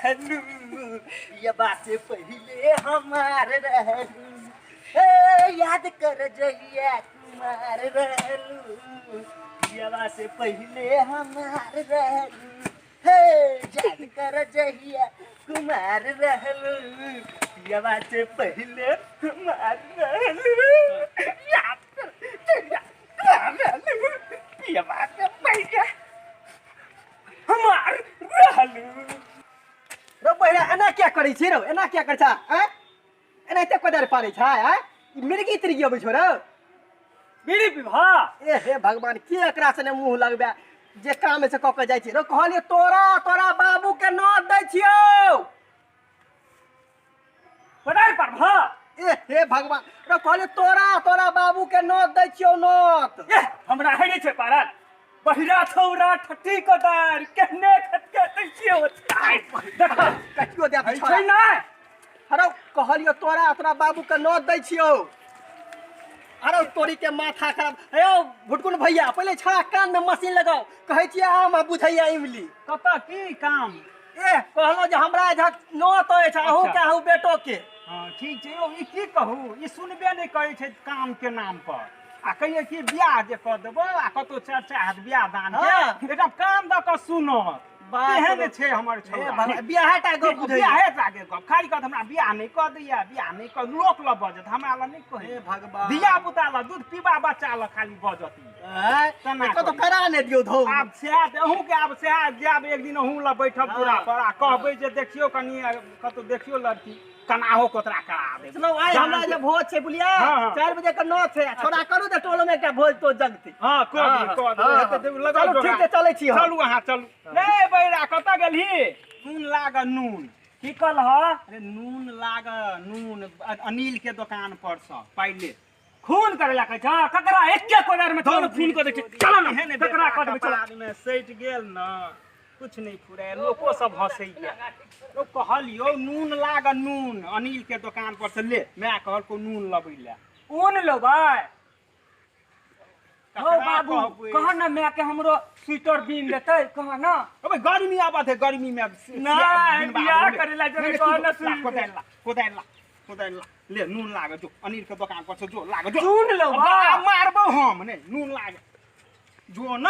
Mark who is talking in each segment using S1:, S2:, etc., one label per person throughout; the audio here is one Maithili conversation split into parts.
S1: रहलू, पियबा से पहिले हमार रहलू। हे याद कर जहिया कुमार रहलू, पियबा से पहिले हमार रहलू। हे याद कर जहिया कुमार रहलू, पियबा से पहिले हमार रहलू। याद कर जहिया कुमार रहलू, पियबा से पहिले हमार रहलू।
S2: रौ बहिरा, एना किया करै छी रौ? एना किया करै छ आँय? एनाहिते कोदारि पारै छ आँय? ई मिर्गी तिर्गी अबै छौ रौ?
S1: बीड़ी पीबह?
S2: ए हे भगवान, के एकरा से मुँह लगबे जे काम से कऽ के जाइ छी रौ? कहलियै तोरा तोरा बाबू के नोत दै छियौ।
S1: कोदारि पारबह?
S2: ए हे भगवान, रौ कहलियै तोरा तोरा बाबू के नोत दै छियौ नोत।
S1: ए हमरा है नहि छै पारल। बहिरा छौरा ठट्टी कोदारि केहने खटके दै छियौ। देख
S2: कटियो दे
S1: है छै नहि।
S2: हरौ कहलियौ तोरा तोरा बाबू के नोत दै छियौ। अरे तोरी के माथा खराब। हे यौ भुटकुन भैया, पहिले छड़ा कान में मशीन लगाओ। कहै छियै आम आ बुझैया इमली।
S3: कतऽ की काम?
S2: ए कहलहुँ जे हमरा इधर नोत अछि, अहूँ के अहूँ बेटो के।
S3: हँ ठीक छै यौ, ई की कहू, ई सुनबे नहि करै छै काम के नाम पर। आ कहियै कि बियाह जे कऽ देबो आ कतौ चर्चा हैत बियाह दान के, एकदम कान दऽ कऽ सुनत।
S2: बाप
S3: तेहन
S2: रे।
S3: छै हमर
S2: हे
S3: छौड़ा।
S2: भगवान, बियाहे टा गप बुझैया।
S3: बियाहे टा के गप खाली कहत हमरा बियाह नहि कऽ दैया, बियाह नहि कऽ, लोक लऽ बजत, हमरा लऽ नहि कहै।
S2: हे भगवान।
S3: धिया पुता लऽ दूध पीबा बच्चा लऽ खाली बजत ई।
S2: आँय,
S3: तेना
S2: कतौ
S3: करी।
S2: करा नहि दियौ धौ।
S3: आब सएह तऽ अहूँके आब सएह जायब एक दिन अहूँ लऽ बैठब दूरा पर आ कहबै जे देखियौ कनि कतौ देखियौ लड़की, कनाहो कोतरा करा देब।
S2: सुनौ, आइ हमरा जे भोज छै बुझलियै,
S3: हँ, हँ।
S2: 4 बजे के नौ छै, आ छोड़ा करू जे टोलो में एकटा भोज तो जगतै।
S3: हँ कऽ
S2: हँ,
S3: देबै, कऽ देबै।
S2: हँ,
S3: हेतै तऽ लगाउ
S2: चलू,
S3: जोगाड़।
S2: ठीक छै, चलै छी हम।
S3: चलू अहाँ चलू। रे बैरा कतऽ गेलही? नून लाग नून।
S1: की कहलह?
S3: अरे नून लाग नून, अनिल के दोकान पर सँ पाइले।
S1: खून करे ला कहै छ ककरा? एके कोदारि में चलो खून कऽ दै छै। चलो ने
S3: एहन
S1: ककरा कऽ देबै, चलो।
S3: कपार में सटि गेल न, कुछ नहीं फुराय, लोको सब हंसैया। लोक कहलियौ नून लाग नून अनिल के दोकान पर से ले, माय कहलको नून लबै ले।
S1: ऊन लेबै? हौ
S3: ककरा
S1: बाबू,
S3: कहबै?
S1: कह न माय के हमरो स्वेटर बीन देतै, कह न।
S3: अबे गर्मी आबत है, गर्मी में
S1: नहि,
S3: बिनबा
S1: बियाह
S3: आबू ले।
S1: करै ला जेबै,
S3: नहि,
S1: कह न
S3: ला,
S1: सुनि।
S3: कोदारि ला, कोदारि ला, कोदारि ला, ले नून लाग जो अनिल के दोकान पर से जो लाग जो।
S1: नून लेबै?
S3: अब मारबौ हम। नहि नून लाग जो न।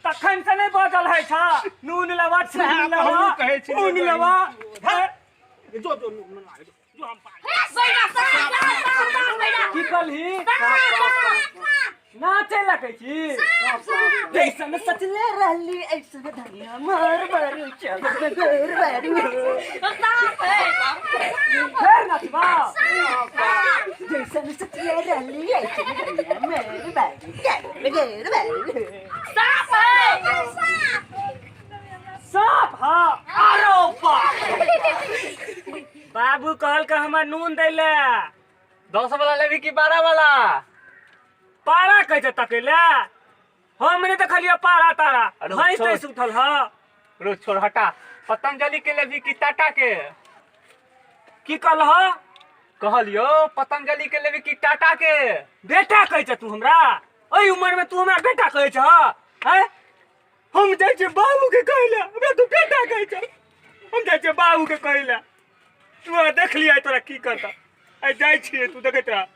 S1: तखन से नहि बजल है छा नून लेबा,
S3: सएह
S1: नून
S3: तऽ हमहूँ
S1: लेबा,
S3: कहै छी।
S1: नून लेबा।
S3: जो जो नून लाग जो, जो हम पार।
S1: की कहलही? नाचे लगै छी
S2: जैसन सचले रहली ऐसन धनिया मार मारू चल गोर बारू।
S1: फेर नचबा?
S2: जैसन सचले रहली ऐसन धनिया मार मारू चल गोर बारू।
S1: साँप? हाँ आरो बाप, बाबू कहल के हमरा नून दै ले।
S4: 10 वाला लेबी कि 12 वाला?
S1: पारा कहै छै तकै ले, हम नहि देखलियै पारा तारा।
S4: अरे
S1: भैंस
S4: छोड़।
S1: तैंस उठल ह।
S4: रुक छोड़ हटा। पतंजलि के लेबी कि टाटा के?
S1: की कहलह?
S4: कहलियौ पतंजलि के लेबी कि टाटा के?
S1: बेटा कहै छ तू हमरा? एहि उम्र में तू हमरा बेटा कहै छ? हैं, हम जाइ छियै बाबू के कहै ले, हमरा तू बेटा कहै छ? हम जाइ छियै बाबू के कहै ले, तू आ देख लियै तोरा की करता। आइ जाइ छियै, तू देखैत रह।